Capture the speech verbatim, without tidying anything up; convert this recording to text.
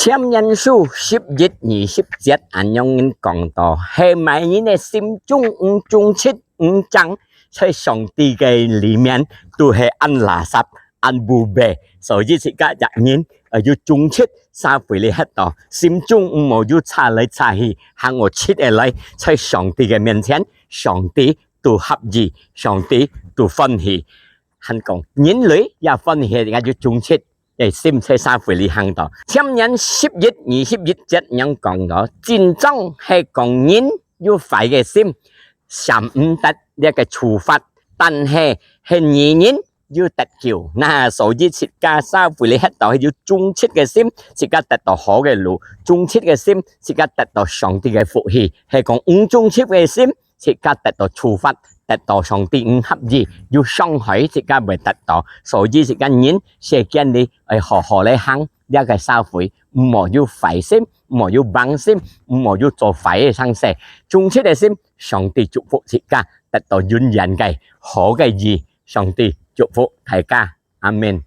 箴言書十一二十節恁樣講到，係麼人个心中毋忠直、毋正，在上帝个裡面都係恁垃圾、恁污穢。所以自家一人愛有忠直，社會裡歇到，心中毋好有差來差去，還有直个來，在上帝个面前，上帝都合意，上帝都歡喜。還講人類也歡喜，也有忠直个心在社會裡行到。箴言十一二十一節恁樣講到，真正係講人有壞个心，閃毋得這个處罰，但係係義人有得救。那所以自家社會裡歇到係有忠直个心，自家得到好个路；忠直个心，自家得到上帝个福氣。係講毋忠直个心，自家得到處罰，得到上帝毋合意，有傷害自家會得到。所以自家人世間裡愛好好來行這个社會，毋好有壞心，毋好有橫心，毋好有做壞个生事。忠直个心，上帝祝福自家得到永遠个好个義。上帝祝福大家，阿們。